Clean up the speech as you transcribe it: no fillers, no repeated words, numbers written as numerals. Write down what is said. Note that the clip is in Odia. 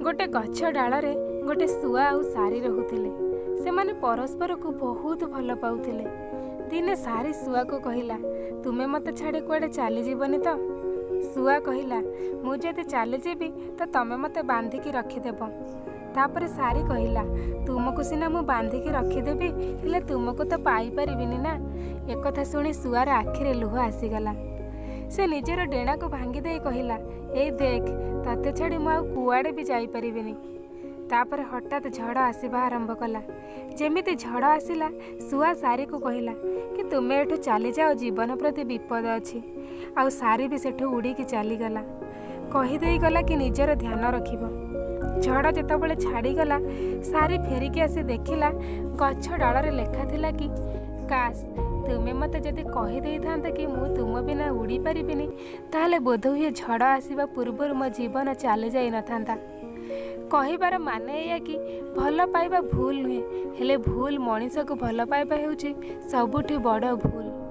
ଗୋଟେ ଗଛ ଡାଳରେ ଗୋଟେ ଶୁଆ ଆଉ ଶାରୀ ରହୁଥିଲେ। ସେମାନେ ପରସ୍ପରକୁ ବହୁତ ଭଲ ପାଉଥିଲେ। ଦିନେ ଶାରୀ ଶୁଆକୁ କହିଲା, ତୁମେ ମୋତେ ଛାଡ଼ି କୁଆଡ଼େ ଚାଲିଯିବନି ତ? ଶୁଆ କହିଲା, ମୁଁ ଯଦି ଚାଲିଯିବି ତ ତମେ ମୋତେ ବାନ୍ଧିକି ରଖିଦେବ। ତାପରେ ଶାରୀ କହିଲା, ତୁମକୁ ସିନା ମୁଁ ବାନ୍ଧିକି ରଖିଦେବି, ହେଲେ ତୁମକୁ ତ ପାଇପାରିବିନି ନା। ଏକଥା ଶୁଣି ଶୁଆର ଆଖିରେ ଲୁହ ଆସିଗଲା। ସେ ନିଜର ଡେଣାକୁ ଭାଙ୍ଗିଦେଇ କହିଲା, ଏଇ ଦେଖ, ତତେ ଛାଡ଼ି ମୁଁ ଆଉ କୁଆଡ଼େ ବି ଯାଇପାରିବିନି। ତାପରେ ହଠାତ୍ ଝଡ଼ ଆସିବା ଆରମ୍ଭ କଲା। ଯେମିତି ଝଡ଼ ଆସିଲା, ଶୁଆ ଶାରୀକୁ କହିଲା କି ତୁମେ ଏଠୁ ଚାଲିଯାଅ, ଜୀବନ ପ୍ରତି ବିପଦ ଅଛି। ଆଉ ଶାରୀ ବି ସେଠୁ ଉଡ଼ିକି ଚାଲିଗଲା। କହିଦେଇ ଗଲା କି ନିଜର ଧ୍ୟାନ ରଖିବ। ଝଡ଼ ଯେତେବେଳେ ଛାଡ଼ିଗଲା, ଶାରୀ ଫେରିକି ଆସି ଦେଖିଲା ଗଛ ଡାଳରେ ଲେଖା ଥିଲା କି କାଶ ତୁମେ ମୋତେ ଯଦି କହିଦେଇଥାନ୍ତ କି ମୁଁ ତୁମ ବିନା ଉଡ଼ି ପାରିବିନି, ତାହେଲେ ବୋଧହୁଏ ଝଡ଼ ଆସିବା ପୂର୍ବରୁ ମୋ ଜୀବନ ଚାଲିଯାଇନଥାନ୍ତା। କହିବାର ମାନେ ଏଇଆ କି ଭଲ ପାଇବା ଭୁଲ ନୁହେଁ, ହେଲେ ଭୁଲ ମଣିଷକୁ ଭଲ ପାଇବା ହେଉଛି ସବୁଠୁ ବଡ଼ ଭୁଲ।